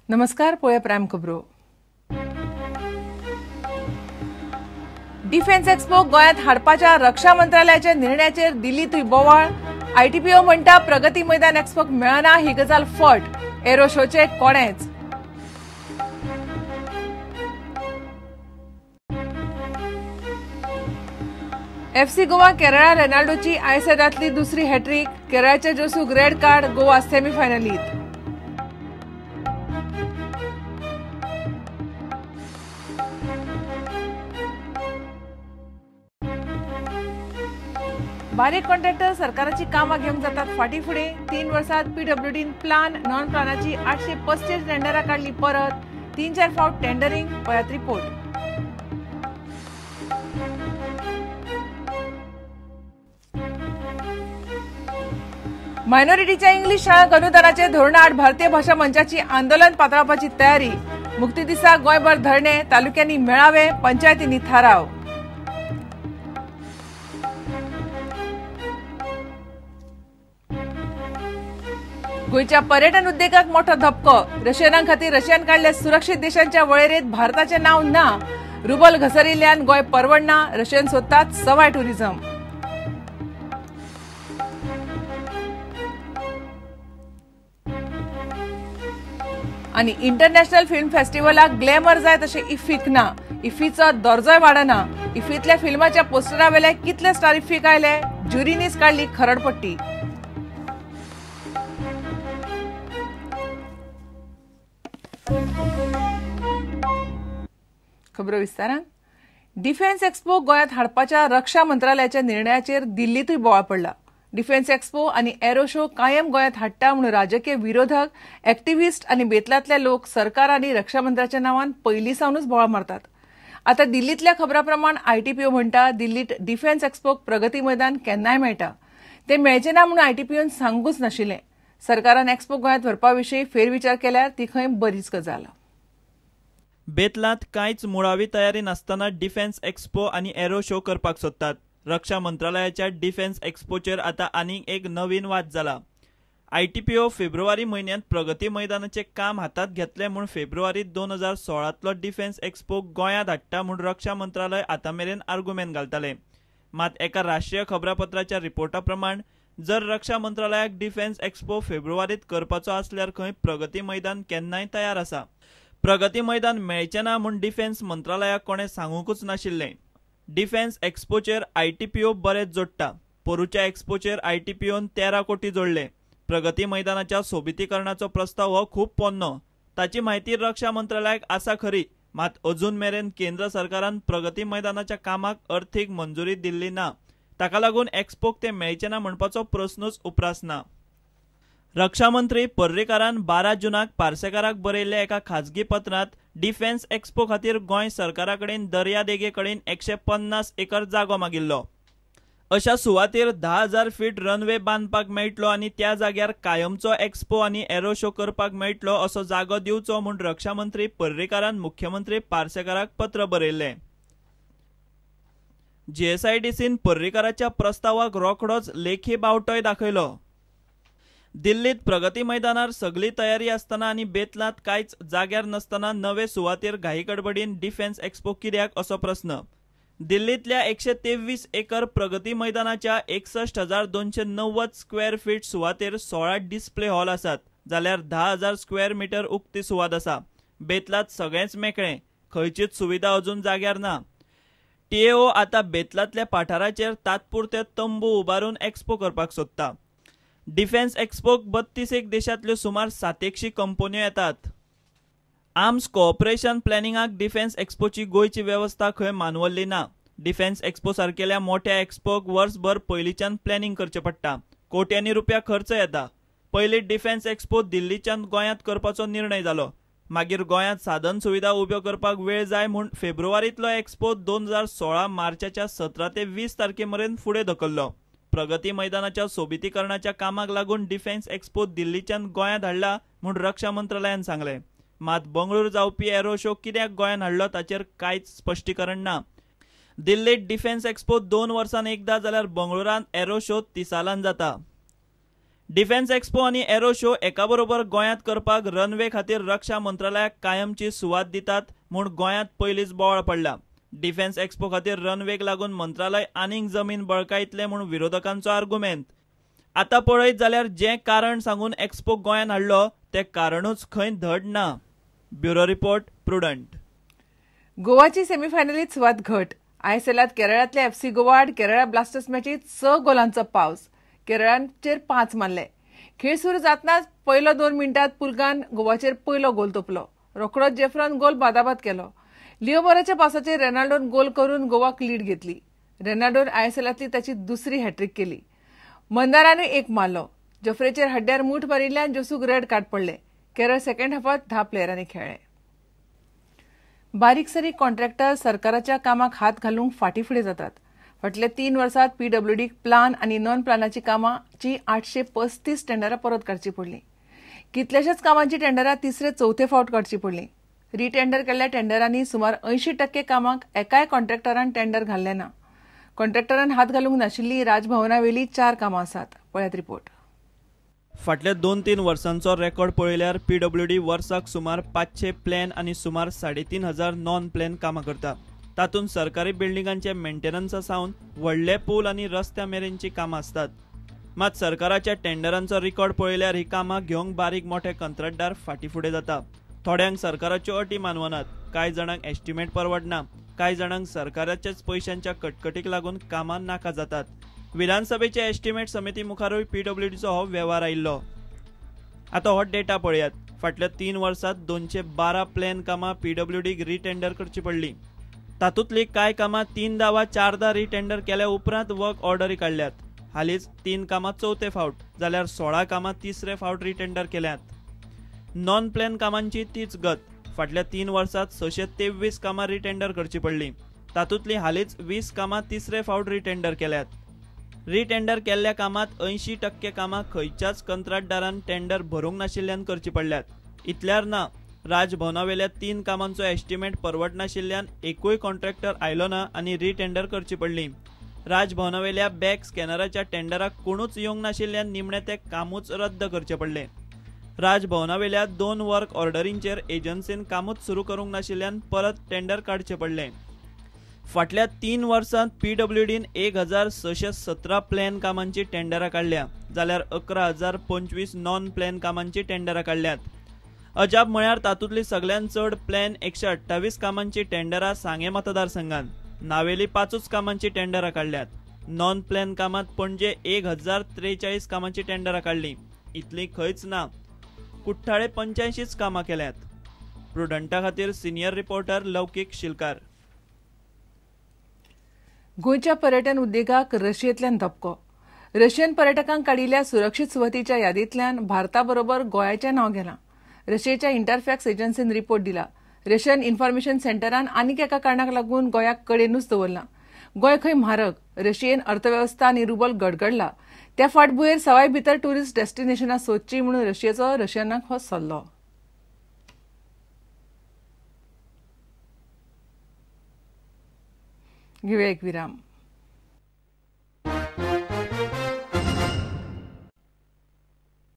नमस्कार, पळोवया प्रायम खबरो. डिफेन्स एक्स्पो गोंयांत हाडपाच्या रक्षा मंत्रालयाच्या निर्णयाचेर दिल्लींतूय बोवाळ. आयटीपीओ म्हणटा प्रगती मैदान एक्स्पोक मेळना ही गजाल फट. एरो शोचे कोणेच. एफसी गोवा केरळा रेनाल्डोची आयएसएलांतली दुसरी हॅट्रीक. केरळाच्या जोसूक रेड कार्ड, गोवा सेमीफायनलीत. बारीक कॉन्ट्रॅक्टर सरकाराची कामां घेवंक जातात फाटीं फुडें. 3 वर्सांत पीडब्ल्यूडीन प्लान नॉन प्लानाची 835 टेंडरां काडली परत. 3-4 फावट टेंडरिंग. पळयात रिपोर्ट. मायनॉरिटीच्या इंग्लीश शाळांक अनुदानाचे धोरणाआड भारतीय भाशा मंचाची आंदोलन पातळावपाची तयारी. मुक्ती दिसा गोंयभर धरणे, तालुक्यांनी मेळावे, पंचायतींनी थाराव. गोंयच्या पर्यटन उद्देगाक मोठो धपको. रशियनां खातीर रशियान काडल्या सुरक्षीत देशांच्या वळेरेंत भारताचें नांव ना. रुबल घसरिल्ल्यान गोंय परवडना. रशियन सोदतात सवाय टुरिझम. आनी इंटरनॅशनल फिल्म फेस्टिवलाक ग्लॅमर जाय तशें इफ्फीक ना. इफ्फीचो दर्जोय वाडना. इफ्फींतल्या फिल्माच्या पोस्टरा वेले कितले स्टार इफ्फीक आयले? ज्युरीनीच काडली खरडपट्टी. खबरो विस्तारान. डिफेन्स एक्स्पो गोंयांत हाडपाच्या रक्षा मंत्रालयाच्या निर्णयाचेर दिल्लींतूय बोवाळ पडला. डिफेन्स एक्स्पो आनी एरो शो कायम गोंयांत हाडटा म्हूण राजकीय विरोधक, एक्टिव्हिस्ट आनी बेतलांतले लोक सरकार आनी रक्षा मंत्र्याच्या नांवान पयलीं सावनूच बोवाळ मारतात. आतां दिल्लींतल्या खबरां प्रमाण आयटीपीओ म्हणटा दिल्लींत डिफेन्स एक्स्पोक प्रगती मैदान केन्नाय मेळटा. ते मेळचें ना म्हूण आयटीपीओन सांगूच नाशिल्लें. सरकारान एक्स्पो गोंयांत व्हरपा विशीं फेरविचार केल्यार ती खंय बरीच गजाल. बेतलांत कांयच मुळावी तयारी नासतना डिफेन्स एक्स्पो आनी एरो शो करपाक सोदतात. रक्षा मंत्रालयाच्या डिफेन्स एक्स्पोचेर आतां आनीक एक नवीन वाद जाला. आयटीपीओ फेब्रुवारी म्हयन्यांत प्रगती मैदानाचें काम हातांत घेतलें म्हूण फेब्रुवारी 2016तलो डिफेन्स एक्स्पो गोंयांत हाडटा म्हूण रक्षा मंत्रालय आतां मेरेन आर्गुमेंत घालतालें. मात एका राष्ट्रीय खबरापत्राच्या रिपोर्टा प्रमाण जर रक्षा मंत्रालयाक डिफेन्स एक्स्पो फेब्रुवारींत करपाचो आसल्यार खंय प्रगती मैदान केन्नाय तयार आसा. प्रगती मैदान मेळचें ना म्हूण डिफेन्स मंत्रालयाक कोणें सांगूंकच नाशिल्लें. डिफेन्स एक्स्पोचेर आयटीपीओ बरेंच जोडटा. पोरूच्या एक्स्पोचेर आयटीपीओन 13 कोटी जोडले. प्रगती मैदानाच्या सोबितीकरणाचो प्रस्ताव हो खूब पोन्नो. ताची म्हायती रक्षा मंत्रालयाक आसा खरी, मात अजून मेरेन केंद्र सरकारान प्रगती मैदानाच्या कामाक अर्थीक मंजुरी दिल्ली ना. ताका लागून एक्स्पोक ते मेळचें ना म्हणपाचो प्रस्नूच उप्रासना. रक्षा मंत्री पर्रीकारान 12 जूनाक पार्सेकाराक बरयल्ल्या एका खाजगी पत्रांत डिफेन्स एक्स्पो खातीर गोंय सरकारा कडेन दर्यादेगे कडेन 150 एकर जागो मागिल्लो. अशा सुवातेर 10,000 फीट रनवे बांदपाक मेळटलो आनी त्या जाग्यार कायमचो एक्स्पो आनी एरो शो करपाक मेळटलो असो जागो दिवचो म्हूण रक्षा मंत्री पर्रीकारान मुख्यमंत्री पार्सेकाराक पत्र बरयल्लें. जीएसआयडीसीन पर्रीकाराच्या प्रस्तावाक रोखडोच लेखी बावटोय दाखयलो. दिल्लीत प्रगती मैदानार सगळी तयारी आसतना आनी बेतलांत कांयच जाग्यार नासतना नवे सुवातेर घाई गडबडीन डिफेन्स एक्स्पो कित्याक असो प्रस्न. दिल्लींतल्या 123 एकर प्रगती मैदानाच्या 61,290 स्क्वेअर फीट सुवातेर 16 डिस्प्ले हॉल आसात, जाल्यार 10,000 स्क्वेअर मिटर उक्ती सुवात आसा. बेतलांत सगळेंच मेकळें, खंयचीच सुविधा अजून जाग्यार ना. टीएओ आतां बेतलांतल्या पठाराचेर तात्पुरते तंबू उबारून एक्स्पो करपाक सोदता. डिफेन्स एक्स्पोक 32 देशांतल्यो सुमार 700 कंपन्यो येतात. आर्म्स कोऑपरेशन प्लॅनिंगाक डिफेन्स एक्स्पोची गोंयची वेवस्था खंय मानवल्ली ना. डिफेन्स एक्स्पो सारकेल्या मोठ्या एक्स्पोक वर्सभर पयलींच्यान प्लॅनिंग करचें पडटा. कोट्यांनी रुपया खर्च येता. पयलीं डिफेन्स एक्स्पो दिल्लीच्यान गोंयांत करपाचो निर्णय जालो. मागीर गोंयांत साधन सुविधा उब्यो करपाक वेळ जाय म्हूण फेब्रुवारींतलो एक्स्पो 2016 मार्चाच्या 17 ते 20 तारखे मेरेन फुडें धकल्लो. प्रगती मैदानाच्या सोबितीकरणाच्या कामाक लागून डिफेन्स एक्स्पो दिल्लीच्यान गोंयांत हाडला म्हूण रक्षा मंत्रालयान सांगलें. मात बंगळूर जावपी एरो शो कित्याक गोंयांत हाडलो ताचेर कांयच स्पश्टीकरण ना. दिल्लीत डिफेन्स एक्स्पो 2 वर्सांत एकदा जाल्यार बंगळुरांत एरो शो 30 सालान जाता. डिफेन्स एक्स्पो आनी एरो शो एकाबरोबर गोंयांत करपाक रनवे खातीर रक्षा मंत्रालयाक कायमची सुवात दितात म्हूण गोंयांत पयलींच बोवाळ पडला. डिफेन्स एक्स्पो खातीर रनवेक लागून मंत्रालय आनीक जमीन बळकायतलें म्हूण विरोधकांचो आर्गुमेंत. आतां पळयत जाल्यार जें कारण सांगून एक्स्पो गोंयांत हाडलो तें कारणूच खंय धड ना. Bureau report, Prudent. गोवाची सेमीफायनलीत सुवात घट. आयएसएलांत केरळांतल्या एफसी गोवा आड केरळा ब्लास्टर्स मॅचीत 6 गोलांचो पावस. केरळाचेर 5 मारले. खेळ सुरू जातनाच पयलो 2 मिनटात पुलगान गोवाचेर पयलो गोल तोपलो. रोखडोच जेफ्रॉन गोल बादाबाद केलो. लिओबोराच्या पासाचेर रेनाल्डोन गोल करून गोवाक लीड घेतली. रेनाल्डोन आयएसएलांतली ताची दुसरी हॅट्रीक केली. मंदारानूय 1 मारलो. जफ्रेचेर हड्ड्यार मूठ मारिल्ल्यान जोसूक रेड कार्ड पडले. केरळ सेकंड हाफात 10 प्लेयरांनी खेळ्ळे. बारीक सारीक कॉन्ट्रॅक्टर सरकाराच्या कामाक हात घालूंक फाटीं फुडें जातात. फाटल्या 3 वर्सात पीडब्ल्यूडीक प्लान आनी नॉन प्लानाची कामाची 835 टेंडरां परत काडची पडलीं. कितल्याशाच कामांची टेंडरां तिसरे चवथे फावट काडची पडलीं. रिटेंडर केल्ल्या टेंडरांनी सुमार 80% कामाक एकाय कॉन्ट्रॅक्टरान टेंडर घाल्लें ना. कॉन्ट्रॅक्टरान हात घालूंक नाशिल्लीं राजभवनावेलीं 4 कामां आसात. पळयात रिपोर्ट. फाटल्या 2-3 वर्सांचो रेकॉर्ड पळयल्यार पीडब्ल्यूडी वर्साक सुमार 500 प्लॅन आनी सुमार 3500 नॉन प्लॅन कामां करता. तातूंत सरकारी बिल्डिंगांचे मेंटेनन्सा सावन व्हडले पूल आनी रस्त्या मेरेनची कामां आसतात. मात सरकाराच्या टेंडरांचो रिकॉर्ड पळयल्यार ही कामां घेवंक बारीक मोठे कंत्राटदार फाटीं फुडें जाता. थोड्यांक सरकाराच्यो अटी मानवनात, कांय जाणांक एस्टिमेट परवडना, कांय जाणांक सरकाराच्याच पयशांच्या कटकटीक लागून कामां नाका जातात. विधानसभेचे एस्टिमेट समिती मुखारूय पीडब्ल्यूडीचो हो वेव्हार आयिल्लो. आतां हो डेटा पळयात. फाटल्या 3 वर्सांत 212 प्लॅन कामां पीडब्ल्यूडीक रिटेंडर करची पडली. तातूंतलीं कांय कामां 3दा वा 4दा रिटेंडर केल्या उपरांत वर्क ऑर्डरी काडल्यात. हालींच 3 कामां चवथे फावट जाल्यार 16 कामां तिसरे फावट रिटेंडर केल्यात. नॉन प्लॅन कामांची तीच गत. फाटल्या 3 वर्सांत 623 कामां रिटेंडर करची पडली. तातूंतलीं हालींच 20 कामां तिसरे फावट रिटेंडर केल्यात. रिटेंडर केल्ल्या कामांत 80% कामां खंयच्याच कंत्राटदारान टेंडर भरूंक नाशिल्ल्यान करची पडल्यात. इतल्यार ना, राजभवनावेल्या 3 कामांचो एस्टिमेट परवडनाशिल्ल्यान एकूय कॉन्ट्रॅक्टर आयलो ना आनी रिटेंडर करची पडली. राजभवनावेल्या बॅग स्कॅनराच्या टेंडराक कोणूच येवंक नाशिल्ल्यान निमणें तें कामूच रद्द करचें पडलें. राजभवनावेल्या 2 वर्क ऑर्डरींचेर एजन्सीन कामूच सुरू करूंक नाशिल्ल्यान परत टेंडर काडचें पडलें. फाटल्या 3 वर्सांत पीडब्ल्यूडीन 1617 प्लॅन कामांची टेंडरां काडल्या जाल्यार 11,025 नॉन प्लॅन कामांची टेंडरां काडल्यात. अजाप म्हळ्यार तातूंतली सगळ्यांत चड प्लॅन 128 कामांची टेंडरां सांगें मतदारसंघान, नावेली 5 कामांची टेंडरां काडल्यात. नॉन प्लॅन कामांत पणजे 1043 कामांची टेंडरां काडली, इतली खंयच ना. कुठ्ठाळे 85 कामां केल्यात. प्रुडंटा खातीर सिनियर रिपोर्टर लौकीक शिलकार. गोंयच्या पर्यटन उद्देगाक रशियेंतल्यान धपको. रशियन पर्यटकांक काडिल्ल्या सुरक्षीत सुवातीच्या यादींतल्यान भारता बरोबर गोंयाचें नांव गेलां. रशियेच्या इंटरफॅक्स एजन्सीन रिपोर्ट दिला. रशियन इन्फॉर्मेशन सेंटरान आनीक एका कारणाक लागून गोंयाक कडेनूच दवरलां. गोंय खंय म्हारग, रशियेन अर्थवेवस्था आनी रुबल गडगडला. त्या फाटभुंयेर सवाय भितर ट्युरिस्ट डेस्टिनेशनां सोदचीं म्हणून रशियेचो रशियनांक हो सल्लो. घेवया एक विराम.